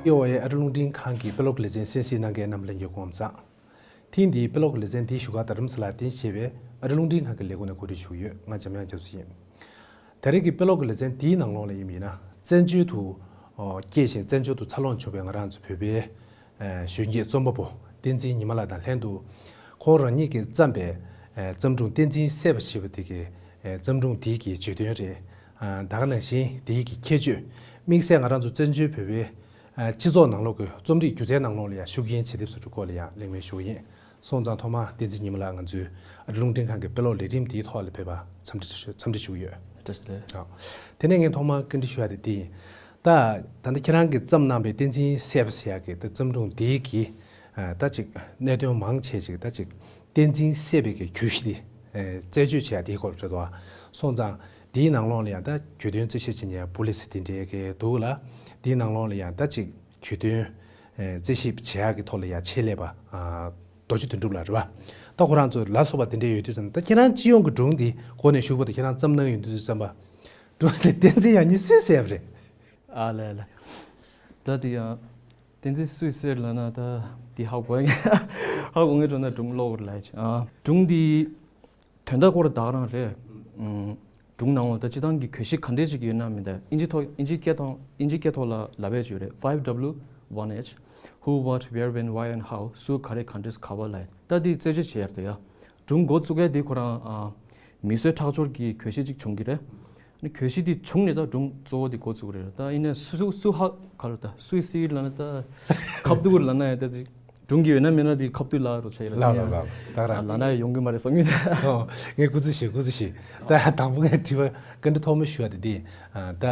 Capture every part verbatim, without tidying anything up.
ཨི་ཨོ་ཨེ་ཨ་རི་རླུང་འཕྲིན་ཁང་གི་དཔེ་ཀློག་ལེ་ཚན་གསན་གཟིགས་གནང་མཁན་རྣམས་ལྷན་རྒྱས་སྐུ་ཁམས་བཟང་། ཐེངས་འདིའི་དཔེ་ཀློག་ལེ་ཚན་འདིའི་བཞུགས་སྒར་རྡ་རམ་ས་ལར་རྟེན་གཞི་བྱས་པའི་ཨ་རི་རླུང་འཕྲིན་ཁང་གི་ལས་ཁུངས་ནས་གོ་སྒྲིག་ཞུས་ཡོད། ང་འཇམ་དབྱངས་རྒྱ་མཚོ་ཡིན། ད་རེས་ཀྱི་དཔེ་ཀློག་གི་ལེ་ཚན་འདིའི་ནང་ལོགས་ལ་ཡིན་པ་ཡིན་ན། བཙན་བྱོལ་དུ་ཨོ་སྐྱེས་ཤིང་བཙན་བྱོལ་དུ་འཚར་ལོངས་བྱུང་བའི་ང་རང་ཚོ་བོད་པའི་ཨ་གཞོན་སྐྱེས་རྩོམ་པ་པོ་བསྟན་འཛིན་ཉི་མ་ལགས་དང་ལྷན་དུ། ཁོང་རང་ཉིད་ཀྱིས་བརྩམས་པའི་ཨ་བརྩམས་སྒྲུང་བསྟན་འཛིན་སྲས་པ་ཞེས་པ་དེ་གི་ཨ་བརྩམས་སྒྲུང་འདི་གི་བརྗོད་དོན་རེད། ཨ་ད་ག་ནང་བཞིན་འདི་གི་ཁྱད་ཆོས། དམིགས་བསལ་ང་རང་ཚོ་བཙན་བྱོལ་བོད་པའི་ཨ་སྤྱི་ཚོགས་ནང་ལོགས་ཀྱི་རྩོམ་རིག་སྒྱུ་རྩལ་ནང་ལོགས་ལ་ཡང་ཤུགས་རྐྱེན་བྱེད་ཐབས་སུ་འགྲོ་སྐོར་ལ་ཡང་གླེང་མོལ་ཞུ་གི་ཡིན། སོང་ཙང་ཐོག་མར་བསྟན་འཛིན་ཉི་མ་ལགས་ང་ཚོའི་ཨ་རི་རླུང་འཕྲིན་ཁང་གི་དཔེ་ཀློག་ལས་རིམ་འདིའི་ཐོག་ལ་ཕེབས་པར་འཚམས་འདྲི་ཞུ་འཚམས་འདྲི་ཞུ་གི་ཡོད། བཀྲ་ཤིས་བདེ་ལེགས། ཨ། དེ་ནས་ངས་ཐོག་མར་བཀའ་འདྲི་ཞུ་ཡ་དེ་འདི་ཡིན། ད་ད་ལྟ་ཁྱེད་རང་གིས་བརྩམས་གནང་པའི་བསྟན་འཛིན་སྲས་པ་ཟེར་ཡ་གི་ད་བརྩམས་སྒྲུང་འདིའི་གི་ཨ་ད་ཅིག་གནད་དོན་མང་ཆེ་ཅིག་ད་ཅིག་བསྟན་འཛིན་སྲས་པའི་གི་གྱོད་གཞི་དེ་ཨ་རྩད་གཅོད་བྱེད་ཡ་དེའི་སྐོར་རེད་དོ། སོང་ཙང་དེའི་ནང་ལོགས་ལ་ཡང་ད་གྱོད་དོན་རྩད་ཞིབ་བྱེད་མཁན་པུ་ལི་སི་དེ་འདྲའི་གི་འདུག་ལ། དེའི་ནང་ལོགས་ལ་ཡང་ད་ཅིག་གྱོད་དོན་ཨ་རྩད་ཞིབ་བྱེད་ཡག་གི་ཐོག་ལ་ཡང་ཆེད་ལས་པ་ཨ་རྡོ་རྗེ་དོན་གྲུབ་ལགས་རེད་པ། ད་ཁོ་རང་ཚོ་ལ་སོགས་པ་དེ་འདྲ་ཡོད་དུས་ཙམ་ད་ཁྱེད་རང་སྤྱི་ཡོངས་ཀྱི་སྒྲུང་འདི་འགོ་ནས་གཞུག་བར་དུ་ཁྱེད་རང་བརྩམས་གནང་ཡོང་དུས་ཙམ་པ། སྒྲུང་འདི་བསྟན་འཛིན་ཡང་ཉིད་སུས་གསལ་བ་རེད། ཨ་ལས་ལས། ད་དེ་ཡང་བསྟན་འཛིན་སུས་གསལ་ལབ་ན་ད་དེ་ཧ་གོ་ཧ་གོ་ངེས་འགྲོ་ན་སྒྲུང་ཀློག་དགོས་རེད་ལབ་ཡ་ཅིག་ཨ་སྒྲུང་འདི། དོན་དག་སྐོར་ད་ག་རང་རེད། ཨུམ། སྒྲུང་ནང་ལ་ད་སྤྱི་བཏང་གི་གྱོད་གཞི་ག་འདྲས་ཅིག་ཡོད་ན་མིན་ད་ཨིན་ཇི་ཐོག་ཨིན་ཇི་སྐད་ཐོག་ཨིན་ཇི་སྐད་ཐོག་ལ་ལབ་ཡས་ཅིག་ཡོད་རེད། Five W one H, who, what, where, when, why and how. སུ་ག་རེ་ག་འདྲས་ག་པར་ལབ་ཡས། ད་འདི་རྩད་གཅོད་བྱེད་ཡས་རེད་ཡ། སྒྲུང་འགོ་བཙུགས་ཡས་འདི་ཁོ་རང་ཨ། མི་གསོད་ཁྲག་སྦྱོར་གྱི་གྱོད་གཞི་ཅིག་བྱུང་གི་རེད། ནི་གྱོད་གཞི་འདི་བྱུང་ནས་ད་སྒྲུང་གཙོ་བོ་འདི་འགོ་བཙུགས་རེད། ད་ཡིན་ནའི་སུ་སུ་སུ་ཧ་ག་རེ་ད་སུའི་སྲིད་ལབ་ན་ད་ཁ་བཏུག་ལབ་ན་ཡང་ད་ཅིག་སྒྲུང་གི་ཡོད་ན་མེད་ན་དེ་ཁ་བཏུག་ལབ་རོགས་བྱས་ཡོད་ལ། ལགས་ལགས་ལགས་ད་རང་ལབ་ན་ཡོང་གི་མ་རེད་བསམ་གྱི་འདུག་ཨོ། ངས་སྐུ་རྩེད་ཞུ་སྐུ་རྩེད་ཞུ། ད་དང་པོ་ངས་དྲི་བ་བཀའ་འདྲི་ཐོག་མ་ཞུ་བ་དེ་འདི། ད་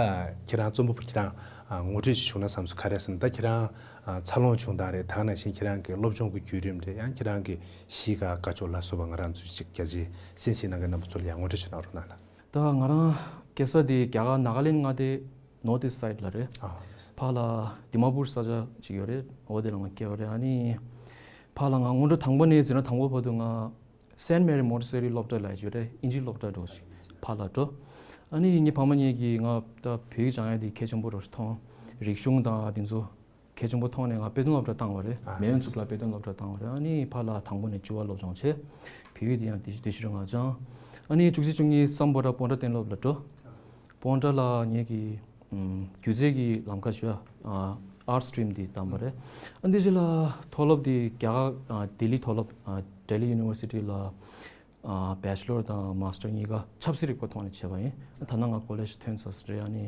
ཁྱེད་རང་རྩོམ་པ་པོ་ཁྱེད་རང་ངོ་སྤྲོད་ཞུ་ན་བསམ་སོང་། ག་རེ་ཟེར་ན་ད་ཁྱེད་རང་འཚར་ལོངས་བྱུང་སྟངས་རེད། ད་ག་ནང་བཞིན་ཁྱེད་རང་གི་སློབ་སྦྱོང་གི་བརྒྱུད་རིམ་རེད། ཡང་ཁྱེད་རང་གི་གཤིས་ཀ་དགའ་ཕྱོགས་ལ་སོགས་པ་ང་རང་ཚོའི་ཅིག་རྒྱ་ཆེའི་གསན་གཟིགས་གནང་མཁན་རྣམ་པ་ཚོ་ལ་ཡང་ངོ་སྤྲོད་ཞུ་གནང་རོགས་གནང་ལ། ད་ང་རང་སྐྱེས་ས་དེ་རྒྱ་གར་ནཱ་ག་ལེན་མངའ་སྡེ་ནོར་ཐི་ཨིསྟ་སའིད་ལ་རེད། ཨ། ཕར་ལ་དི་མ་པུར་ས་ཆ་ཅིག་ཡོད་རེད། འོ་དེ་ལ་ང་སྐྱེས་པ་རེད། ཨ་ནི་ཕར་ལ་ང་སྔོན་འགྲོ་དང་པོ་ནས་འཛིན་གྲྭ་དང་པོ་བར་དུ་ང་སེན་མེ་རི་མོན་ཊི་སེ་རི་སློབ་གྲྭ་ལ་ཡོད་རེད། ཨིན་ཇི་སློབ་གྲྭ་འགྲོ་ཅིག་ཕར་ལ་འགྲོ། ཨ་ནི་ངའི་ཕ་མ་གཉིས་ཀྱིས་ང་ད་བོད་ཡིག་སྦྱང་ཡ་དེ་གལ་ཆེན་པོ་རུ་མཐོང་། རིག་གཞུང་དང་དེ་ཚོ། གལ་ཆེན་པོ་མཐོང་ནས་ང་དཔེ་སྟོན་སློབ་གྲྭ་བཏང་བ་རེད། ཨ། མེ་ཡོན་ཙུག་ལ་དཔེ་སྟོན་སློབ་གྲྭ་བཏང་བ་རེད། ཨ་ནི་ཕར་ལ་དང་པོ་ནས་བཅུ་པ་སློབ་སྦྱོང་བྱས། བོད་ཡིག་དེ་ཡང་དེ་དེ་ཕྱིར་ང་སྦྱངས། ཨ་ནི་བཅུ་གཅིག་བཅུ་གཉིས་སམ་བྷོ་ཊ་སྤོན་ཊ་གཏན་སློབ་ལ་འགྲོ། སྤོན་ཊ་ལ་ངེད་ཀྱི་ཨམ་སྒྱུ་རྩལ་གྱི་ལམ་ཁ་ཞུ་ཨ་ཨར་ཊི་སི་ཊི་རིམ་དེ་བཏང་བ་རེད། ཨ་འདི་ཕྱི་ལ་མཐོ་སློབ་དེ་རྒྱ་གར་ཨ་ལྡི་ལི་མཐོ་སློབ་ཨ་ལྡི་ལི་ཡུ་ནི་ཝར་སི་ཊི་ལ། ཨ་བེ་ཆི་ལོར་དང་མཱ་སི་ཊར་གཉིས་ཀ་ཆབ་སྲིད་རིག་པ་ཐོག་ནས་བྱས་པ་ཡིན། ད་ནང་ང་ཀོ་ལེཇ་ཐོན་ཚར་ཟེར་རེད། ཨ་ནི་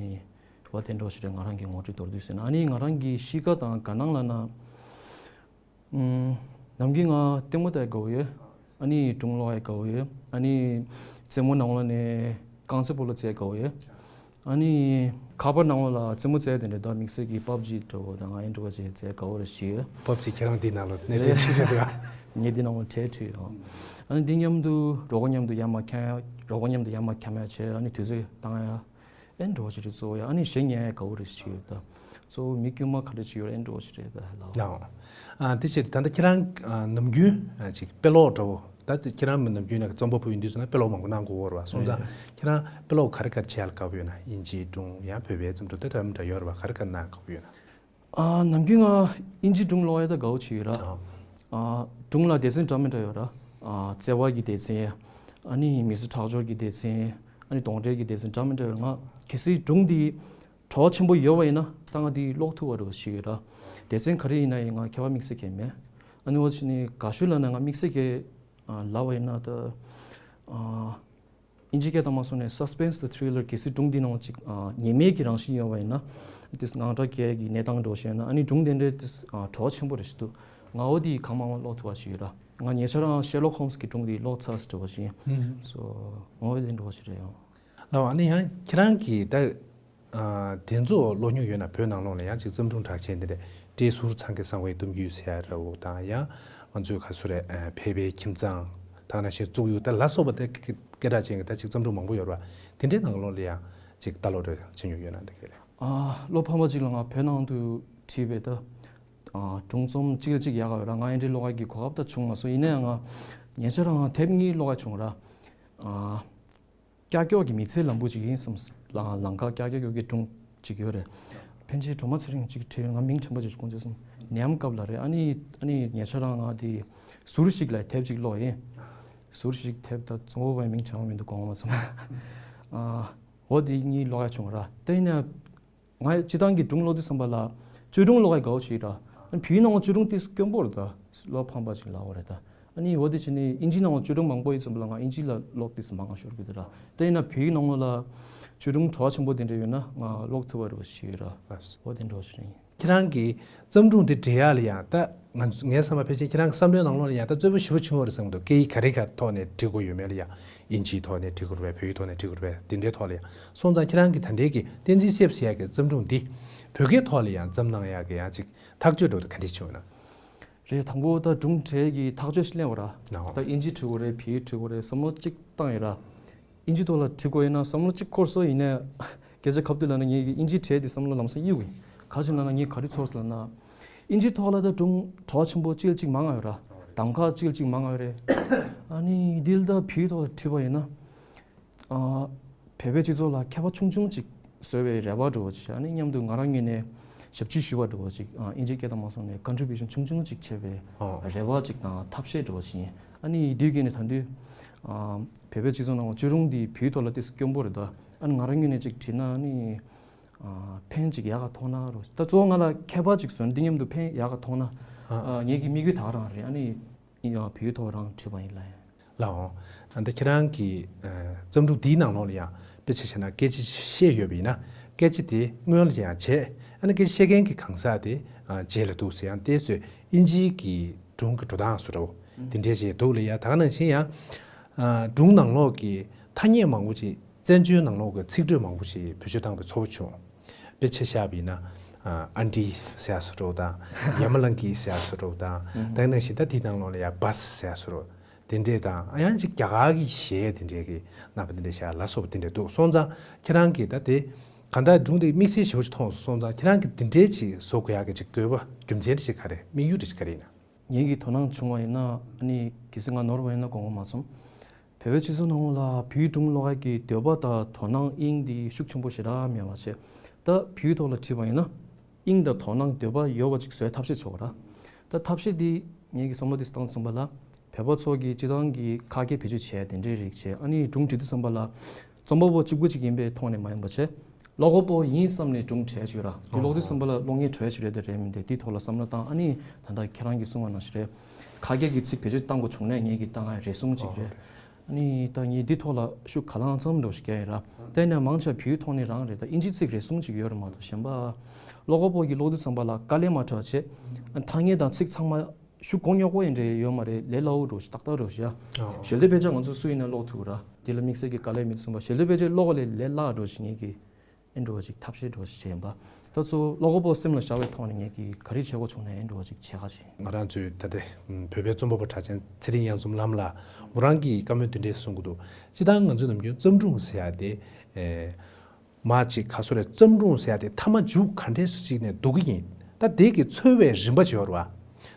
བ་དེ་འདྲ་ཞིག་རེད། ང་རང་གི་ངོ་སྤྲོད་མདོར་བསྡུས་ཟེར་ན། ཨ་ནི་ང་རང་གི་གཤིས་ཀ་དང་དགའ་སྣང་ལབ་ན། ཨུམ། ནམ་རྒྱུན་ང་ལྟད་མོ་ལྟ་ཡ་དགའ་བོ་ཡོད། ཨ་ནི་སྒྲུང་ཀློག་ཡ་དགའ་བོ་ཡོད། ཨ་ནི་རྩེད་མོ་ནང་ལོགས་ནས་རྐང་རྩེད་སྤོ་ལོ་རྩེ་ཡ་དགའ་བོ་ཡོད། ཨ་ནི་ཁ་པར་ནང་ལ་རྩེད་མོ་རྩེ་དེ་འདྲ་ད་དམིགས་བསལ་གྱི་པབ་ཇི་འདྲ་བོ་དང་ཨེ་འདྲ་བ་བྱས་རྩེ་དགའ་བོ་རེ་ཞིག་ཡོད། པབ་ཇི་ཁྱེད་རང་འདི་ནང་ལ་གནད་དོན་ཅིག་རེད་འདུག་ཨ། ངས་འདི་ནང་ལ་བྲེལ་འཁྲིད་ཡོད། ཨ་ནི་འདི་མཉམ་དུ་རོགས་པ་མཉམ་དུ་ཡར་མར་འཁྱམ་ཡ། རོགས་པ་མཉམ་དུ་ཡར་མར་འཁྱམ་ཡ་བྱས། ཨ་ནི་དུས་ཚོད་བཏང་ཡ་ཨེ་འདྲ་བ་ཞིག་རེད། གཙོ་བོ་ཡ་ཨ་ནི་གཞས་ཉན་ཡ་དགའ་བོ་རེ་ཞིག་ཡོད། ད་གཙོ་བོ་མི་དཀྱུས་མ་ག་འདྲ་ཅིག་ཡོད་ཨེ་འདྲ་བ་ཞིག་རེད་ད་ལགས། ཨ་དེ་ཕྱིར་ད་ལྟ་ཁྱེད་རང་ནམ་རྒྱུན་ཅིག་དཔེ་ཀློག་འདྲ་བོ། ད་ཁྱེད་རང་མི་ནམ་རྒྱུན་ནས་རྩོམ་པ་པོ་ཡིན་དུས་ཙམ་ན་དཔེ་ཀློག་མང་པོ་གནང་དགོས་ཀྱི་ཡོད་རེད་པ། སོང་ཙང་ཁྱེད་རང་དཔེ་ཀློག་ག་རེ་ག་རེ་བྱེད་ཡ་ལ་དགའ་པོ་ཡོད་ན། དབྱིན་ཇིའི་སྒྲུང་ཡང་བོད་པའི་རྩོམ་སྒྲུང་དེ་འདྲ་མི་འདྲ་ཡོད་རེད་པ། ག་རེ་ག་རེ་གནང་དགའ་པོ་ཡོད་ན། ཨ་ནམ་རྒྱུན་ང་དབྱིན་ཇིའི་སྒྲུང་ཀློག་ཡ་ད་དགའ་བོ་བྱེད་ཡོད་ར། ཨ་སྒྲུང་ལ་སྡེ་ཚན་འདྲ་མི་འདྲ་ཡོད་ར། ཨ་བརྩེ་བ་གི་སྡེ་ཚན། ཨ་ནི་མི་གསོད་ཁྲག་སྦྱོར་གྱི་སྡེ་ཚན། ཨ་ནི་གདོན་འདྲེ་གི་སྡེ་ཚན་འདྲ་མི་འདྲ་ཡོད་ར། ང་གལ་སྲིད་སྒྲུང་འདི་བྲོ་བ་ཆེན་པོ་ཡོད་པ་ཡིན་ན་ད་ང་འདི་ཀློག་ཐུབ་པ་རེད་པ་ཞིག་ཡོད་ར། སྡེ་ཚན་ག་རེ་ཡིན་ན་ཡང་ང་ཁྱད་པར་དམིགས་བསལ་གང་ཡང་མེད། ཨ་ནི་འོ་ཕྱི་ནས་དགའ་ཤོས་ལབ་ན་ང་དམིགས་བསལ་གྱི་ཨ་ལབ་པ་ཡིན་ན་ད་ཨ་དབྱིན་ཇི་སྐད་དང་མ་སོང་ནས་སཱ་སི་པེན་སི་དང་ཐི་རི་ལར་གལ་སྲིད་སྒྲུང་འདི་ནང་ཅིག་ཨ་ཉེས་མེད་ཀྱི་རང་བཞིན་ཡོད་པ་ཡིན་ན། དེ་ནང་འདྲ་སྐྱེ་གི་གནས་སྟངས་འདྲ་བོ་ཞིག་ཡོད་ན་ཨ་ནི་སྒྲུང་དེ་འདྲའི་དེ་ཨ་བྲོ་བ་ཆེན་པོ་རེ་ཞིག་འདུག་ང་འོ་དེ་གང་མང་མང་ཀློག་ཐུབ་པ་ཞིག་ཡོད་ར། ང་ཉེ་ཆར་རང་ཤེར་ལོག་ཧོམ་སི་གི་སྒྲུང་དེ་ཀློག་ཚར་ཟེར་བ་ཞིག་ཡིན། ཨུམ། སོ་ང་འོ་དེ་འདྲ་བོ་ཞིག་རེད་ཡང་། ལགས་ཨ་ནི་ཡང་ཁྱེད་རང་གིས་ད། ཨ་དེ་ཚོ་ཀློག་མྱོང་ཡོད་ན། བོད་ནང་ལོགས་ལ་ཡང་ཅིག་བརྩམས་སྒྲུང་གྲགས་ཅན་དེ་འདྲ་སྤྲེལ་ཟུར་ཚང་གི་གསང་བའི་གཏམ་རྒྱུད་ཟེར་ཡ་འདྲ་བོ་དང་། ཡང་ང་ཚོའི་ག་སུ་རེད། ཨ་ཕལ་པའི་ཁྱིམ་ཚང་། ད་ག་ནང་བཞིན་བཙུགས་ཡུལ་ད་ལ་སོགས་པ་དེ་སྐད་གྲགས་ཅན་གྱི་ད་ཅིག་བརྩམས་སྒྲུང་མང་པོ་ཡོད་རེད་པ། དེ་འདྲའི་ནང་ལོགས་ལ་ཡང་ཅིག་ལྟ་ཀློག་འདྲ་བྱེད་མྱོང་ཡོད་ན་དེ་ག་ལས། ཨ་བློ་ཕམ་པ་ཅིག་ལ་ང་བོད་ནང་དུ་ཁྲིད་པའི་ད་ཨ་སྒྲུང་རྩོམ་གཅིག་ལ་གཅིག་ཡག་ག་ཡོད་ར། ང་ཨེ་འདྲའི་ཀློག་ཡ་གི་གོ་སྐབས་ད་བྱུང་མ་སོང་། ཡིན་ན་ཡང་ང་ཉེ་ཆར་རང་དེབ་གཉིས་ཀློག་ཡ་བྱུང་ར། ཨ། ཀྱག་ཀྱོག་གི་མི་ཚེའི་ལམ་བུ་ཅིག་ཡིན་བསམ། ལ་ལམ་ཁ་ཀྱག་ཀྱོག་ཀྱོག་གི་སྒྲུང་ཅིག་ཡོད་རེད། ཕན་ཆད་སྒྲོལ་མ་ཚེ་རིང་ཅིག་བྲིས། ང་མིང་དྲན་པ་ཅིག་དགོངས་ཚུལ་སོང་། ནད་ཡམས་སྐབས་ལ་རེད། ཨ་ནི་ཨ་ནི་ཉེ་ཆར་རང་ང་དེ་ཟུར་ཞིག་ལ་དེབ་ཅིག་ཀློག་ཡིན། ཟུར་ཞིག་དེབ་ད་གཙོ་བོ་བའི་མིང་དྲན་པ་མི་འདུག་དགོངས་མ་སོང་། ཨ་འོ་དེ་གཉིས་ཀློག་ཡ་བྱུང་ར། དེ་ཡིན་ན། ང་སྤྱིར་བཏང་གི་སྒྲུང་ཀློག་དུས་ཙམ་པ་ལ་བཅོས་སྒྲུང་ཀློག་ཡ་དགའ་བོ་ཞིག་ར། ཨ་ནི་བོད་ཡིག་ནང་ལ་བཅོས་སྒྲུང་ཏོག་ཙམ་དཀོན་པོ་རེད། ད་བློ་ཕངས་པ་ཅིག་ལབ་དགོས་རེད་ད། ཨ་ནི་འོ་དེ་བྱས་ནས་ཨིན་ཇིའི་ནང་ལ་བཅོས་སྒྲུང་མང་པོ་ཡོད་ཙམ་པ་ལ་ང་ཨིན་ཇི་ལ་ཀློག་ཏོག་ཙམ་མང་ང་ཤོར་གི་འདུག་ར། དེ་ཡིན་ན་བོད་ཡིག་ནང་ལ་བཅོས་སྒྲུང་བྲོ་བ་ཆེན་པོ་དེ་འདྲ་ཡོད་ན་ང་ཀློག་ཐུབ་པ་རེད་བ་ཞིག་ར། ལགས་སོ། འོ་དེ་འདྲ་བ་ཞིག་རེད། ཁྱེད་རང་གིས་བརྩམས་སྒྲུང་འདི་འབྲི་ཡག་ལ་ཡང་ད་ང་ངའི་བསམ་པ་ཕལ་ཆེར་ཁྱེད་རང་གི་བསམ་བློའི་ནང་ལོགས་ལ་ཡང་ད་རྩོལ་བ་ཞེ་པོ་བྱུང་བ་རེད་བསམ་གི་འདུག་སྐད་ཡིག་ག་རེ་ག་ཐོག་ནས་འབྲི་དགོས་ཡོད་མེད་ལ་ཡང་ཨིན་ཇིའི་ཐོག་ནས་འབྲི་དགོས་རེད་པས། བོད་ཡིག་ཐོག་ནས་འབྲི་དགོས་རེད་པས། འདི་འདྲའི་ཐོག་ལ་ཡང་སོང་ཙང་ཁྱེད་རང་གིས་ད་ལྟའི་གི་བསྟན་འཛིན་སྲས་ཟེར་ཡག་གི་བརྩམས་སྒྲུང་འདི་བོད་སྐད་ཐོག་ལ་ཡང་བརྩམས་གནང་ཡག་གི་ཡང་ཅིག་ཐག་གཅོད་འགྲོ་དུས་ག་འདྲས་བྱུང་ཡོད་ན། རེད། དང་པོ་ད་སྒྲུང་བྲིས་ཀྱི་ཐག་གཅོད་ཞིག་ལེན་དགོས་ར། ནའོ། ད་ཨིན་ཇི་བྲི་དགོས་རེད། བོད་ཡིག་བྲི་དགོས་རེད། བསམ་བློ་གཅིག་བཏང་ཡོད་ར། ཨིན་ཇི་ཐོག་ལ་བྲི་དགོས་ཡིན་ན་བསམ་བློ་གཅིག་འཁོར་སོང་། ཡིན་ནའི་སྐད་ཆ་ག་བར་དུ་ལབ་ན་ངས་ཀྱི་ཨིན་ཇི་བྲིས་དེ་བསམ་བློ་ལམ་སང་གཡུག་གི་ཡིན། ག་རེ་ལབ་ན་ངས་ག་རེ་ཚོར་སོང་ལབ་ན། ཨིན་ཇི་ཐོག་ལ་ད་སྒྲུང་བྲོ་བ་ཆེན་པོ་ཅིག་ཅིག་མང་ང་ཡོད་ར། གདམ་ཁ་ཅིག་ཅིག་མང་ང་ཡོད་རེད། ཨ་ནི་འདི་ལ་ད་བོད་ཡིག་ཐོག་ལ་བྲིས་པ་ཡིན་ན། ཨ། བོད་པའི་སྤྱི་ཚོགས་ལ་ཁྱད་པར་ཆུང་ཆུང་ཅིག་བཟོ་བའི་རེ་བ་འདྲ་བོ་ཅིག་ཨ་ནི་མཉམ་དུ་ང་རང་ངོས་ནས་ཞབས་ཕྱི་ཞུ་བ་འདྲ་བོ་ཅིག་ཨ། ཨིན་ཇི་སྐད་དང་མ་སོང་ནས་ཀོན་ཊི་བྷུ་ཤན་ཆུང་ཆུང་ཅིག་བྱེད་པའི་ཨོ། རེ་བ་ཅིག་དང་ཐབས་ཤེས་འདྲ་བོ་ཅིག་ཡིན། ཨ་ནི་དུས་རྒྱུན་ནས་ད་དུང་ཨ། བོད་པའི་སྤྱི་ཚོགས་ནང་བཅོས་སྒྲུང་འདི་བོད་ཐོག་ལ་ཏོག་ཙམ་དཀོན་པོ་རེད་ད། ཨ་ནི་ང་རང་ངོས་ནས་ཅིག་བྲིས་ན་ཨ་ནི་ཨ། ཕན་ཅིག་ཡག་ག་ཐོགས་ན་རོ། ད་གཙོ་བོ་ང་ལ་མཁས་པ་ཅིག་བཟོས་ན་འདི་མཉམ་དུ་ཕན་ཡག་ག་ཐོགས་ན། ཨ། ངེད་ཀྱི་དམིགས་ཡུལ་ད་ག་རང་རེད། ཨ་ནི། ཡང་བོད་ཐོག་རང་བྲིས་པ་ཡིན་ལ། ལའོ། ཨ་ད་ཁྱེད་རང་གི་ཨ་བརྩམས་སྒྲུང་འདིའི་ནང་ལོགས་ལ་ཡང་དཔེ་ཆ་བཞག་ན་སྐད་ཆ་བཤད་ཡོད་པ་ཡིན་ན་སྐད་ཆ་དེ་སྔོན་ལ་ཡང་བྱས། ཨ་ནི་སྐད་ཆ་བཤད་མཁན་གྱི་གང་ཟག་དེ་ཨ་རྗེས་ལ་འདུག་ཟེར། ཡང་དེ་ཚོས་ཨིན་ཇིའི་གི་སྒྲུང་གི་འགྲོ་སྟངས་བཟོ་འདྲ་བོ་དེ་འདྲས་བྱས་འདུག་ལ། ཡང་ད་ག་ནང་བཞིན་ཡང་ཨ་སྒྲུང་ནང་ལོགས་ཀྱི་ཐ་སྙད་མང་པོ་ཅིག་བཙན་བྱོལ་ནང་ལོགས་ཀྱི་ཚིག་འགྲོས་མང་པོ་ཞིག་བེད་སྤྱོད་བཏང་བའི་ཚོར་བ་བྱུང་། དཔེ་ཆ་བཞག་པ་ཡིན་ན། ཨ་ཨན་ཊི་ཟེར་ཡ་བཟོ་འདྲ་བོ་དང་། ཡ་མ་ལང་ཀི་ཟེར་ཡ་བཟོ་འདྲ་བོ་དང་། ཨུམ། དེ་ནང་བཞིན་ད་དེའི་ནང་ལོགས་ལ་ཡ་བྷ་སི་ཟེར་ཡ་བཟོ་འདྲ་བོ་དེ་འདྲས་དང་། ཨ་ཡང་ཅིག་རྒྱ་གར་གྱི་གཞས་དེ་འདྲས་ཀྱི་རྣམ་པ་དེ་འདྲས་བཞག་ལ་སོགས་པ་དེ་འདྲས་འདུག་སོང་ཙང་ཁྱེད་རང་གིས་ད་དེ་གང་ལྟར་སྒྲུང་དེ་དམིགས་བསལ་ཞེ་པོ་ཅིག་མཐོང་སོང་ཙང་ཁྱེད་རང་གིས་དེ་འདྲས་ཅིག་བཟོ་དགོས་ཡག་གི་ཅིག་དགོས་པ་རྒྱུ་མཚན་དེ་ཅིག་ག་རེ། དམིགས་ཡུལ་དེ་ཅིག་ག་རེ་ཡིན་ན། ངེད་ཀྱི་དོ་སྣང་བྱུང་བ་ཡིན་ན་ཨ་ནི་གལ་སྲིད་ང་ནོར་བ་ཡིན་ན་དགོངས་པ་མ་ཚོམ། བོད་པའི་སྤྱི་ཚོགས་ནང་ལ་བོད་ཡིག་སྒྲུང་ཀློག་ཡག་གི་འདོད་པ་དང་དོ་སྣང་དབྱིངས་འདི་ཤུགས་ཆེན་པོ་ཞེ་དྲག་མེད་པ་བྱས། ད་བོད་ཡིག་ཐོག་ལ་བྲིས་པ་ཡིན་ན་དབྱིངས་དང་དོ་སྣང་འདོད་པ་ཡོད་པ་ཅིག་བཟོ་ཡ་ཐབས་ཤེས་བྱེད་དགོས་ར། ད་ཐབས་ཤེས་འདི་ངེད་ཀྱི་བསམ་བློ་འདི་བཏང་ཙམ་པ་ལ་བོད་པ་ཚོ་གི་སྤྱི་བཏང་གི་ཁ་སྐད་བེད་སྤྱོད་བྱས་དེ་འདྲའི་རིགས་བྱས། ཨ་ནི་སྒྲུང་འབྲི་དུས་ཙམ་པ་ལ་རྩོམ་པ་པོ་གཅིག་པུ་གཅིག་ཡིན་པའི་ཐོག་ནས་མ་ཡིན་པ་བྱས། ཀློག་པ་པོ་ཡིན་བསམ་ནས་སྒྲུང་བྲིས་བྱོས་ར། འདི་ཀློག་དུས་ཙམ་པ་ལ་ཀློག་མཁན་བྲོས་བྱོས་རེད་དེ་རེད་མིན་དེ་འདི་ཐོག་ལ་བསམ་བློ་བཏང་། ཨ་ནི་ད་ལྟ་ཁྱེད་རང་གིས་གསུངས་པ་ནང་བཞིན་རེད། ཁ་སྐད་ཀྱི་ཚིག་བེད་སྤྱོད་བཏང་དགོས་བྱུང་ནས་ངེད་ཀྱིས་བཏང་ཡ་རེ་ཟུང་ཅིག་རེད། ཨ་ནི་ད་ངས་འདི་ཐོག་ལ་ཤུགས་ག་ལ་ཚང་འགྲོ་ཞིག་རྒྱག་ཡིན་ར། དེ་ནས་མང་ཆེ་བོད་ཡིག་ཐོག་ནས་རང་རེད། ད་ཨིན་ཇི་ཚིག་རེ་ཟུང་ཅིག་ཡོད་རེད་མ་གཏོགས་གཞན་པ། ཀློག་པ་པོ་གིས་ཀློག་དུས་ཙམ་པ་ལ་དཀའ་ལས་མ་འཕྲད་པ་བྱས། ཐ་སྙད་དང་ཚིག་ཚང་མ་ཤུགས་གོ་རྙོག་པོ་ཡིན་འདྲ་ཡོད་མ་རེད། ལས་སླ་བོ་འགྲོ་ཞིག་ཏག་ཏག་འགྲོ་ཞིག་ཡ། ཨོ། ཞལ་འདེབས་དཔེ་ཆ་ང་ཚོ་སུ་ཡིན་ན་ཀློག་ཐུབ་ར། འདི་ལ་དམིགས་བསལ་གྱི་དཀའ་ལས་མེད་སོང་པ། ཞལ་འདེབས་དཔེ་ཆ་ཀློག་ལས་ལས་སླ་འགྲོ་ཞིག་ངེད་ཀྱིས་ཨེ་འགྲོ་བ་ཅིག་ཐབས་ཤེས་འགྲོ་བ་ཅིག་བྱས་ཡིན་པ། ད་ཚོ་ཀློག་པ་པོ་སེམས་ལ་བཞག་པའི་ཐོག་ནས་ངེད་ཀྱིས་ག་རེ་བྱེད་དགོས་བྱུང་ན་ཨེ་འགྲོ་བ་ཅིག་བྱེད་ག་ཅིག་ང་རང་ཚོས་ད་ལྟའི་བོད་པའི་རྩོམ་པ་པོ་གྲགས་ཅན་ཚེ་རིང་གཡང་འཛོམས་ལགས་ལ་མོ་རང་གིས་བཀའ་མོལ་འདི་འདྲས་གསུང་གི་འདུག་སྤྱིར་བཏང་ང་ཚོས་ནམ་རྒྱུན་བརྩམས་སྒྲུང་ཟེར་ཡ་དེ། ཨེ། མ་གཅིག་ག་སོ་རེད། བརྩམས་སྒྲུང་ཟེར་ཡ་དེ་མཐའ་མ་མཇུག་ག་འདྲས་སུ་ཅིག་ནས་ལྡོག་གི་ཡིན། ད་དེ་གི་འཚོལ་བའི་རིམ་པ་ཅིག་ཡོད་རེད་བ།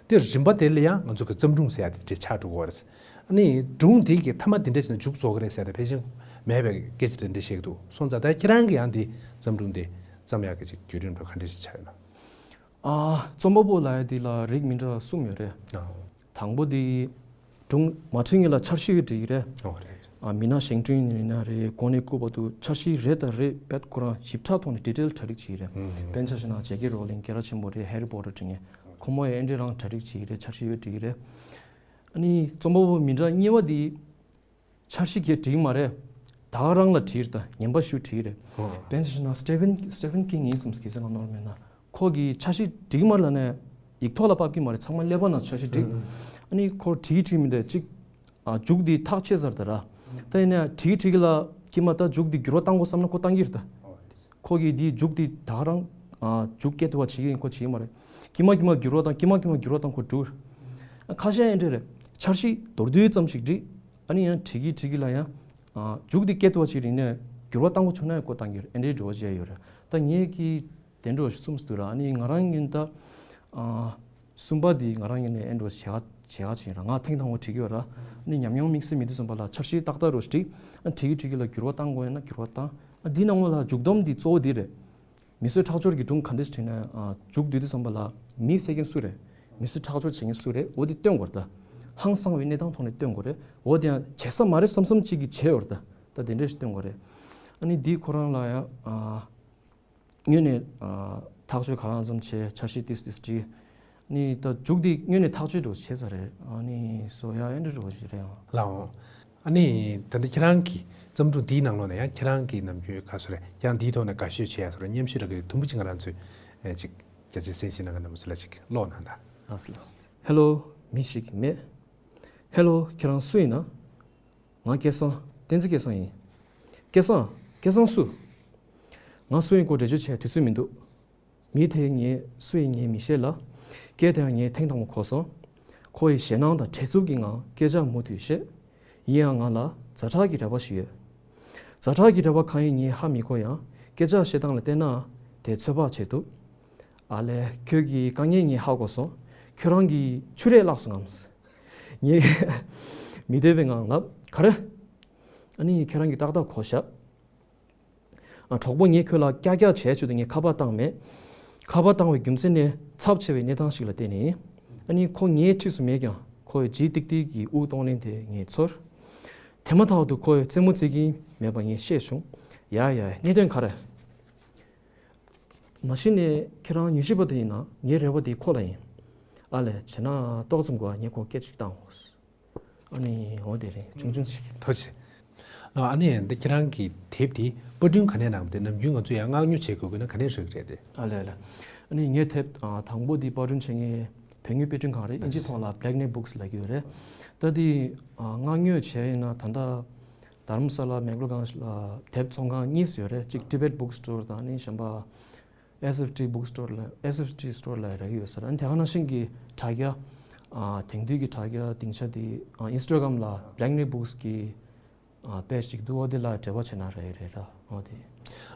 དེ་རིམ་པ་དེ་ལ་ཡང་ང་ཚོ་གི་བརྩམས་སྒྲུང་ཟེར་ཡ་དེ་འདྲས་ཆགས་འགྲོ་གི་ཡོད་རེད། ཨ་ནི་སྒྲུང་དེ་གི་མཐའ་མ་དེ་འདྲས་ཅིག་ནས་མཇུག་རྫོགས་གི་རེད་ཟེར་ཡ་དེ་ཕལ་ཆེར་མེད་པའི་སྐད་ཆ་དེ་འདྲས་བཤད་ཀྱི་འདུག་སོང་ཙང་ད་ཁྱེད་རང་གི་ཡང་དེ་བརྩམས་སྒྲུང་དེ་བརྩམས་ཡག་གི་ཅིག་བརྒྱུད་རིམ་འདྲ་ག་འདྲས་ཅིག་ཆགས་ཡོད་ན། ཨ། རྩོམ་པ་པོ་ལབ་ཡ་དེ་ལ་རིགས་མི་འདྲ་གསུམ་ཡོད་རེད། ཨ། དང་པོ་དེ། སྒྲུང་མ་བྲིས་སྔོན་ལ་འཆར་གཞི་ཡོད་བྲིས་ཀྱི་རེད། ཨོ་རེད། ཨ། མི་སྣ་བཞེངས་སྐྲུན་ཡིན་ན་རེད། གོང་ནས་བཀོད་པ་དུ་འཆར་གཞི་རེ་དང་རེ་རྦད་ཁོ་རང་ཞིབ་ཕྲ་ཐོག་ནས་ཌི་ཊེལ་གྲ་སྒྲིག་བྱེད་ཀྱི་རེད། ཨུམ། དཔེར་ན་ཆ་བཞག་ན་ཇེ་ཀེ་རོ་ལིང་སྐད་གྲགས་ཆེན་པོ་རེད། ཧེ་རི་པོ་ཊར་བྲིས་མཁན། ཁོ་མོ་ཡང་ཨེ་འདྲས་རང་གྲ་སྒྲིག་བྱེད་ཀྱི་རེད། འཆར་གཞི་ཡོད་བྲིས་ཀྱི་རེད། ཨ་ནི་རྩོམ་པ་པོ་མི་འདྲ་གཉིས་པ་དེ། འཆར་གཞི་གས་བྲིས་མ་རེད། ད་ག་རང་ལ་བྲིས་རེད། ད་ངན་པ་ཞུ་བྲིས་རེད། ཨོ། དཔེར་ན་ཆ་བཞག་ན་སི་ཊི་ཕན་སི་ཊི་ཕན་ཀིང་ཡིན་བསམ་གི་ཟེར་ང་ནོར་མེད་ན། ཁོ་གིས་འཆར་གཞི་བྲིས་མ་ལབ་ནས་ཡིག་ཐོག་ལ་ཕབ་ཀྱི་མ་རེད། ཚང་མ་ཀླད་པ་ནང་འཆར་གཞི་བྲིས། ཨུམ། ཨ་ནི་ཁོ་བྲིས་བྲིས་མི་འདུག་གཅིག་ཨ། མཇུག་འདི་ཐག་ཆོད་ཚར་ད་ར། ད་ཡིན་ན་བྲིས་བྲིས་གི་ལ་ཁྱི་མ་ད་མཇུག་འདི་འགྱུར་བ་གཏང་དགོས་བསམ་ན་ཁོ་གཏང་གི་རེད་ད། ཁོ་གིས་འདི་མཇུག་འདི་ད་ག་རང་ཨ། མཇུག་སྐད་དུ་བ་བྱེད་ཀྱི་ཡིན། ཁོ་བྱེད་ཀྱི་མ་རེད། ཁྱི་མ་ཁྱི་མ་འགྱུར་བ་གཏང་། ཁྱི་མ་ཁྱི་མ་འགྱུར་བ་གཏང་། ཁོ་འགྲུར། ཁ་ཤས་ཡང་འདྲ་རེད། འཆར་གཞི་མདོར་བསྡུས་ཙམ་ཞིག་བྲིས། ཨ་ནི་ཡང་བྲིས་གི་བྲིས་གི་ལ་ཡང་ཨ། མཇུག་འདི་སྐད་དུ་བ་བྱེད་རིང་ནས་འགྱུར་བ་གཏང་དགོས་བྱུང་ན་ཡང་ཁོ་གཏང་གི་རེད། ཨེ་འདྲའི་འགྲོ་བ་བྱས་ཡོད་རེད། ད་ངས་ཀྱི་དེ་འདྲ་བ་གསུམ་འདུག་ར། ཨ་ནི་ང་རང་ཡིན་ད། ཨ། གསུམ་པ་དེ་ང་རང་ཡིན་ནས་ཨེ་འདྲ་བ་བྱེད་ག་བྱེད་ག་བྱེད་ར། ང་ཐེངས་དང་པོ་བྲིས་ཀྱི་ཡོད་ར། ཨ་ནི་ཉམས་མྱོང་དམིགས་བསལ་མེད་དུས་ཙམ་པ་ལ་འཆར་གཞི་ཏག་ཏག་རོ་ཞིག་བྲིས། ཨ། བྲིས་ཀྱི་བྲིས་ཀྱི་ལ་འགྱུར་བ་གཏང་དགོས་ཡིན་ན་འགྱུར་བ་གཏང་། ཨ། འདི་ནང་ལོགས་ལ་མཇུག་སྡོམ་འདི་གཙོ་བོ་འདི་རེད། མི་གསོད་ཁྲག་སྦྱོར་གྱི་སྒྲུང་ག་འདྲ་ཞིག་བྲིས་ན་ཨ་མཇུག་བསྡུ་དུས་ཙམ་པ་ལ་མི་བསད་མཁན་སུ་རེད། མི་གསོད་ཁྲག་སྦྱོར་བྱེད་མཁན་སུ་རེད། འོ་དེ་སྟོན་དགོས་རེད་ད། ཧང་སངས་པའི་གནས་སྟངས་ཐོག་ནས་སྟོན་དགོས་རེད། འོ་དེ་ཡང་བྱེད་ས་མ་རེད་བསམ་བསམ་ཅིག་གིས་བྱས་ཡོད་རེད་ད། ད་དེ་འདྲ་ཞིག་སྟོན་དགོས་རེད། ཨ་ནི་འདི་ཁོ་རང་ལ་ཡང་ཨ། སྔོན་ནས་ཨ་ཐག་གཅོད་ག་ལ་ཙམ་བྱས། འཆར་གཞི་ཏིས་ཏིས་བྲིས། ནི་ད་མཇུག་འདི་སྔོན་ནས་ཐག་གཅོད་འགྲོ་བྱས་ས་རེད། ཨ་ནི་སོ་ཡ་ཨེ་འདྲ་འགྲོ་བ་ཞིག་རེད་ཨང་། ལའོ། ཨ་ནི་ད་ལྟ་ཁྱེད་རང་གི་བརྩམས་སྒྲུང་འདིའི་ནང་ལོགས་ནས་ཡང་ཁྱེད་རང་གི་ནམ་རྒྱུན་ག་སོ་རེད། ཁྱེད་རང་འདིའི་ཐོག་ནས་དགའ་ཤོས་བྱས་ཡ་སོ་རེད། སྙན་ཞུ་ར་གི་དུམ་བུ་གཅིག་ང་རང་ཚོས་ཨེ་ཅིག་རྒྱ་ཆེ་སེམས་ཤིང་ནང་གི་ནམ་ཚོ་ལ་ཅིག་ཀློག་གནང་དང་། ལགས་སོ་ལགས་སོ། ཧེ་ལོ། མི་ཞིག་མེད། ཧེ་ལོ། ཁྱེད་རང་སུ་ཡིན་ན། ང་སྐལ་བཟང་། བསྟན་འཛིན་སྐལ་བཟང་ཡིན། སྐལ་བཟང་། སྐལ་བཟང་སུ། ང་སུ་ཡིན་སྐོར་འགྲེལ་བརྗོད་བྱེད་དུས་ཚོད་མི་འདུག་མི་དེ་ངས་སུ་ཡིན་ངས་མི་ཤེས་ལ། སྐད་དེའང་ངས་ཐེངས་དང་པོ་གོ་སོང་། ཁོ་ཡིས་ཞེད་སྣང་དང་བྲེལ་འཚུབ་ཀྱི་ངང་སྐད་ཆ་མུ་མཐུད་བཤད། ཡིན་ཡང་ང་ལ་ཛ་དྲག་གི་རེ་བ་ཞིག་ཡོད། ཛ་དྲག་གི་རེ་བ་གང་ཡིན་ངས་ཧ་མི་གོ་ཡང་སྐད་ཆ་བཤད་སྟངས་ལ་བལྟས་ན་དེ་ཚོད་དཔག་བྱེད་ཐུབ། ཨ་ལས། ཁྱོད་ཀྱི་དཀའ་ངལ་ངས་ཧ་གོ་སོང་། ཁྱོད་རང་གིས་ཆུ་རས་བརླགས་སོང་ངམ། ངས་མི་འདོད་པའི་ངང་ལབ། ག་རེ། ཨ་ནི་ཁྱེད་རང་གིས་ཏག་ཏག་གོ་ཤག་ཨ། གྲོགས་པོ་ངས་ཁྱོད་ལ་ཀྱག་ཀྱག་བྱས་ཆོག་དུས་ངས་ཁ་པར་བཏང་མེད། ཁ་པར་བཏང་བའི་རྒྱུ་མཚན་ནི་ཚབས་ཆེ་བའི་གནས་སྟངས་ཤིག་ལ་བརྟེན་ནས་ཡིན། ཨ་ནི་ཁོ་ངའི་འཁྲིས་སུ་མེད་ཀྱང་ཁོ་ཡི་ལྗིད་ཏིག་ཏིག་གི་དབུགས་གཏོང་ལེན་དེ་ངས་ཚོར། དེ་མ་ཐག་ཏུ་ཁོ་ཡི་རྩེད་མོ་རྩེ་གིན་མེད་པ་ངས་ཤེས་བྱུང་། ཡ་ཡ། གནད་དོན་ག་རེ། མ་གཞི་ནས་ཁྱེད་རང་མྱུལ་ཞིབ་པ་དེ་ཡིན་ན་ངའི་རེ་བ་དེ་ཁོ་ལ་ཡིན། ཨ་ལས། བྱས་ན་ཏོག་ཙམ་གོ་ངས་ཁོ་སྐད་ཅིག་བཏང་འོ། ཨ་ནི་འོ་དེ་རེད། ཆུང་ཆུང་ཞིག་ཐུགས་རྗེ་ཆེ། ཨ་ནི་འདི་ཁྱེད་རང་གི་དེབ་དེ་པར་སྐྲུན་ག་ནས་གནང་བ་དེ་ནམ་རྒྱུན་ང་ཚོ་ཡང་མངགས་ཉོ་བྱེད་དགོས་དགོས་ན་ག་ནས་རག་གི་རེད་དེ། ཨ་ལས་ལས། ཨ་ནི་ངའི་དེབ་ཨ་དང་པོ་འདི་པར་སྐྲུན་བྱེད་མཁན་བོད་མིའི་དཔེ་སྐྲུན་ཁང་རེད། དབྱིན་ཇི་ཐོག་ལ་Black Knight Books ལབ་ཀྱི་ཡོད་རེད། ད་འདི་ཨ་མངགས་ཉོ་བྱས་ཡིན་ན་ད་ལྟ་རྡ་རམ་ས་ལ་མེག་ལོར་སྒང་ལ་དེབ་ཚོང་ཁང་གཉིས་ཡོད་རེད། གཅིག་Tibet Bookstore དང་ཨ་ནི་གཞན་པ་S F T Bookstore ལ། S F T Store ལ་རག་གི་ཡོད་ས་རེད། ཨ་ནི་དེ་ག་ནང་བཞིན་གྱི་དྲ་རྒྱ་ཨ་དེང་དུས་ཀྱི་དྲ་རྒྱ་སྡིངས་ཆ་དེ་ཨ་Instagram ལ་Black Knight Books གི་ཨ་page ཅིག་འདུག་འོ་དེ་ལ་འབྲེལ་བ་བྱས་ན་རག་གི་རེད་ལ། འོ་དེ།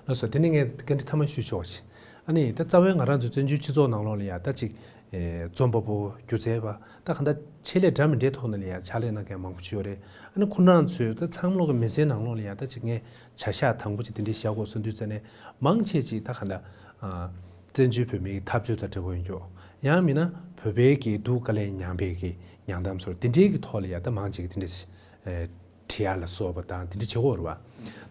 ལགས་སོ། དེ་ནས་ངས་བཀའ་འདྲི་ཐ་མ་ཞུ་ཆོག་ཅིག་ཨ་ནི་ད་རྩ་བའི་ང་རང་ཚོ་བཙན་བྱོལ་སྤྱི་ཚོགས་ནང་ལོགས་ལ་ཡ་ད་ཅིག་ཨེ་རྩོམ་པ་པོ། སྒྱུ་རྩལ་པ། ད་གང་ལྟར་ཆེད་ལས་འདྲ་མི་འདྲའི་ཐོག་ནས་ལ་ཡ་ཕྱག་ལས་གནང་མཁན་མང་པོ་ཅིག་ཡོད་རེད། ཨ་ནི་ཁོ་རང་ཚོས་ད་ཚང་མ་ལོག་གི་མི་ཚེའི་ནང་ལོགས་ལ་ཡ་ད་ཅིག་ངས་བྱ་གཞག་དང་པོ་ཅིག་དེ་འདྲའི་བཞག་དགོས་བསམ་དུས་ཙ་ནས་མང་ཆེ་ཅིག་ད་གང་ལྟར་ཨ་བཙན་བྱོལ་བོད་མིའི་འཐབ་རྩོད་དང་འབྲེལ་བ་ཡོད་རྒྱུ། ཡང་མིན་ན་བོད་པའི་གི་སྡུག་དཀའ་ལས་མྱངས་པའི་གི་མྱོང་གཏམ་སོགས་དེ་འདྲའི་གི་ཐོག་ལ་ཡ་ད་མང་ཆེ་གི་དེ་འདྲ་ཞིག་ཨེ་བྲིས་ཡ་ལ་སོགས་པ་དང་དེ་འདྲ་བྱེད་དགོས་རེད་བ།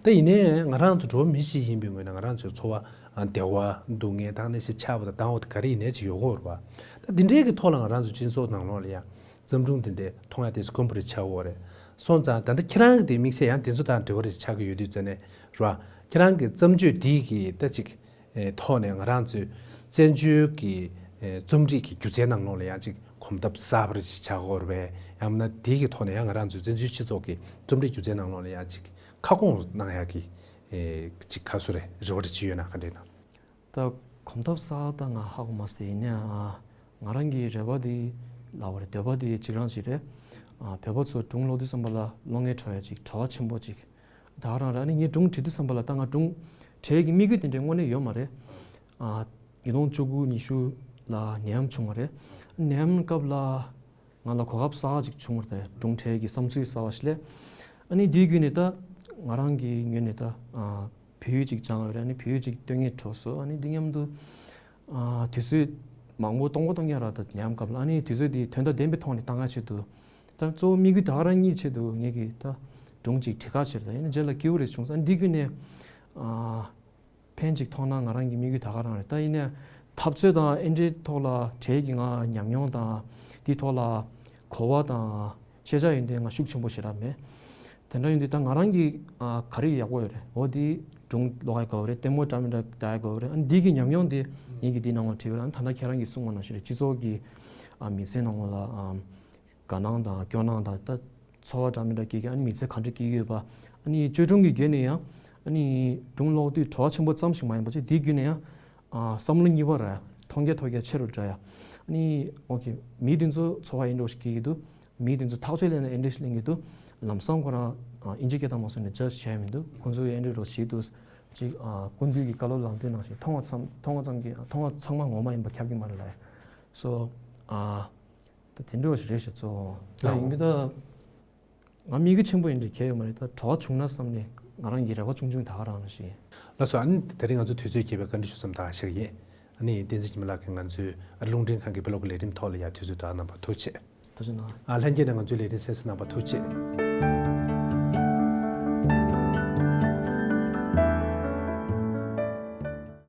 ད་ཡིན་ནའི་ང་རང་ཚོ་འགྲོ་བ་མི་ཞིག་ཡིན་པའི་ངོས་ནས་ང་རང་ཚོའི་འཚོ་བ་ཨ་བདེ་བ་སྡུག་བསྔལ་དང་ནས་ཞིག་ཆགས་པ་དང་སྡང་བ་དེ་ག་རེ་ཡིན་ནའི་ཅིག་ཡོད་དགོས་རེད་བ། ད་དེ་འདྲའི་གི་ཐོག་ལ་ང་རང་ཚོ་སྤྱི་ཚོགས་ནང་ལོགས་ལ་ཡ་བརྩམས་སྒྲུང་དེ་འདྲའི་མཐོང་ཡ་དེ་ཚོ་དཀོན་པོ་རེ་ཆགས་ཡོད་རེད། སོང་ཙང་ད་ལྟ་ཁྱེད་རང་གི་དེ་དམིགས་བསལ་ཡང་དེ་ཚོ་དང་འབྲེལ་བ་རེ་ཆགས་ཀྱི་ཡོད་དུས་ཙ་ནས་རེད་བ། ཁྱེད་རང་གི་བརྩམས་ཆོས་འདི་གི་ད་ཅིག་ཨེ་ཐོག་ནས་ང་རང་ཚོའི་བཙན་བྱོལ་གྱི་ཨེ་རྩོམ་རིག་གི་སྒྱུ་རྩལ་ནང་ལོགས་ལ་ཡང་ཅིག་གོམ་སྟབས་གསར་པ་ཞིག་ཆགས་ཀྱི་ཡོད་རེད་པས། ཡང་ན་དེ་གི་ཐོག་ནས་ཡང་ང་རང་ཚོའི་བཙན་བྱོལ་སྤྱི་ཚོགས་ཀྱི་རྩོམ་རིག་སྒྱུ་རྩལ་ནང་ལོགས་ལ་ཡང་ཅིག་ཁ་སྐོང་གནང་ཡག་གི་ཨེ་ཅིག་ག་ཚོད་རེ་རེ་བ་རེ་ཅིག་ཡོད་ན་ག་འདྲ་ཡིན་ན། ད་གོམ་སྟབས་གསར་པ་ད་ང་ཧ་གོ་མ་སོང་། ཡིན་ནའང་ང་རང་གི་རེ་བ་དེ་ལབ་པ་རེད། འདོད་པ་དེ་གཅིག་རང་ཞིག་རེད། ཨ་བོད་པ་ཚོ་སྒྲུང་ཀློག་དུས་ཙམ་པ་ལ་བློ་ངན་འགྲོ་ཡ་ཅིག་བྲོ་བ་ཆེན་པོ་ཅིག་ད་ག་རང་རེད། ཨ་ནི་ངས་སྒྲུང་བྲིས་དུས་ཙམ་པ་ལ་ད་ང་སྒྲུང་བྲིས་ཀྱི་དམིགས་ཡུལ་དེ་འདྲའི་དངོས་གནས་ཡོད་མ་རེད། ཨ་ཉིས་སྟོང་བཅུ་དགུ་ཉི་ཤུ་ལ་ནད་ཡམས་བྱུང་བ་རེད། ནད་ཡམས་སྐབས་ལ་ང་ལ་གོ་སྐབས་གསར་པ་ཅིག་བྱུང་བ་རེད། སྒྲུང་བྲིས་ཀྱི་བསམ་ཚུལ་གསར་པ་ཞིག་སླེབས། ཨ་ནི་དེའི་བརྒྱུད་ནས་ད་ང་རང་གི་ངོས་ནས་ད་ཨ་བོད་ཡིག་ཅིག་སྦྱངས་ཡོད་རེད། ཨ་ནི་བོད་ཡིག་ཅིག་སྟོན་སྙིང་བྲོ་སོང་། ཨ་ནི་འདི་མཉམ་དུ་ཨ་དུས་ཚོད་མང་པོ་སྟོང་པ་སྟོང་རྐྱང་རག་ད་ནད་ཡམས་སྐབས་ལ། ཨ་ནི་དུས་ཚོད་འདི་དོན་དང་ལྡན་པའི་ཐོག་ནས་བཏང་ཡག་ཆེད་དུ། ད་གཙོ་བོ་དམིགས་ཡུལ་ད་ག་རང་གཉིས་ཆེད་དུ་ངེད་ཀྱིས་ད་སྒྲུང་ཅིག་བྲིས་ཁ་བྱེད་ད། ཡིན་ན་རྗེས་ལ་སྐྱིད་པོ་རེ་བྱུང་སོང་། ཨ་ནི་འདི་བརྒྱུད་ནས་ཨ་ཕན་ཅིག་ཐོགས་ན་ང་རང་གི་དམིགས་ཡུལ་ད་ག་རང་རེད། ད་ཡིན་ནའི་འཐབ་རྩོད་དང་ཨེ་འདྲའི་ཐོག་ལ་བྲེལ་གྱི་ང་ཉམས་མྱོང་དང་དེའི་ཐོག་ལ་གོ་བ་དང་ཤེས་བྱ་ཡོན་ཏན་ང་ཤུགས་ཆེན་པོ་ཞེ་དྲག་མེད། དེ་འདྲ་ཡིན་དུས་ད་ང་རང་གི་ཨ་ག་རེ་ཡག་པོ་ཡོད་རེད། འོ་དེ་སྒྲུང་ཀློག་ཡག་དགའ་བོ་རེད། ལྟད་མོ་འདྲ་མི་འདྲ་ལྟ་ཡག་དགའ་བོ་རེད། ཨ་ནི་འདི་གི་ཉམས་མྱོང་དེ་ངེད་ཀྱིས་འདིའི་ནང་ལ་བྲིས་པ་རེད། ཨ་ནི་ད་ལྟ་ཁྱེད་རང་གིས་གསུངས་པ་ནང་བཞིན་རེད། སྤྱི་ཚོགས་ཀྱི་ཨ་མི་ཚེ་ནང་ལ་ཨ་དགའ་སྣང་དང་སྐྱོ་སྣང་དང་ད་ཚོར་བ་འདྲ་མི་འདྲ་སྐྱེ་གི། ཨ་ནི་མི་ཚེ་ག་འདྲ་སྐྱེ་གི་ཡོད་པ། ཨ་ནི་བཅོས་སྒྲུང་གི་བརྒྱུད་ནས་ཡང་ཨ་ནི་སྒྲུང་ཀློག་དུས་བྲོ་བ་ཆེན་པོ་ཙམ་ཞིག་མ་ཡིན་པ་ཅིག་དེའི་བརྒྱུད་ནས་ཡང་ཨ་བསམ་བློ་གཉིས་པ་ར་མཐོང་རྒྱ་མཐོང་རྒྱ་ཆེ་རུ་འགྲོ་ཡ། ཨ་ནི་ཨོ་ཁེ་མི་དེ་ཚོ་ཚོར་བ་ཨེ་འདྲ་ཞིག་སྐྱེ་གི་འདུག་མི་དེ་ཚོ་ཐག་གཅོད་ལེན་ན་ཨེ་འདྲ་ཞིག་ལེན་གི་འདུག་ལམ་སང་ཁོ་རང་ཨ་ཨིན་ཇི་སྐད་བཏང་མ་སོང་ནས་ཇ་བྱས་མི་འདུག་ཁོ་ཚོ་ཨེ་འདྲ་རོ་བྱེད་འདུག་ཅིག་ཨ་སྐུ་མདུན་གྱི་བཀའ་སློབ་ལམ་སྟོན་ནང་བཞིན་མཐོང་བ་ཙམ་མཐོང་བ་ཙམ་གྱིས་མཐོང་བ་ཚང་མ་ངོ་མ་ཡིན་པ་ཁྱབ་ཀྱི་མ་རེད་ལ། སོ་ཨ། ད་དེ་འདྲ་བ་ཞིག་རེད་ཤག་གཙོ་བོ། ད་ཡིན་གྱི་ད་ང་དམིགས་ཡུལ་ཆེན་པོ་ཡིན་འདྲ་གལ་ཡོད་མ་རེད། ད་བྲོ་བ་བྱུང་ན་བསམ་ནས་ ང་རང་གི་རེ་བ་ཆུང་ཆུང་ད་ག་རང་ཞིག་ཡིན། ལགས་སོ། ཨ་ནི་དེ་རིང་ང་ཚོ་དུས་ཚོད་རྒྱས་པའི་བཀའ་འདྲི་ཞུ་མཚམས་ད་ག་ཞིག་ཡིན། ཨ་ནི་བསྟན་འཛིན་འཆི་མེད་ལགས་ཀྱིས་ང་ཚོའི་རླུང་འཕྲིན་ཁང་གི་བི་ལོག་གི་ལས་རིམ་ཐོག་ལ་ཡ་དུས་ཚོད་ད་ག་གནང་བར་ཐུགས་རྗེ་ཆེ། ཐུགས་རྗེ་གནང་། ཨ་ལྷན་རྒྱས་ནས་ང་ཚོའི་ལས་རིམ་གསན་གཟིགས་གནང་བར་ཐུགས་རྗེ་ཆེ།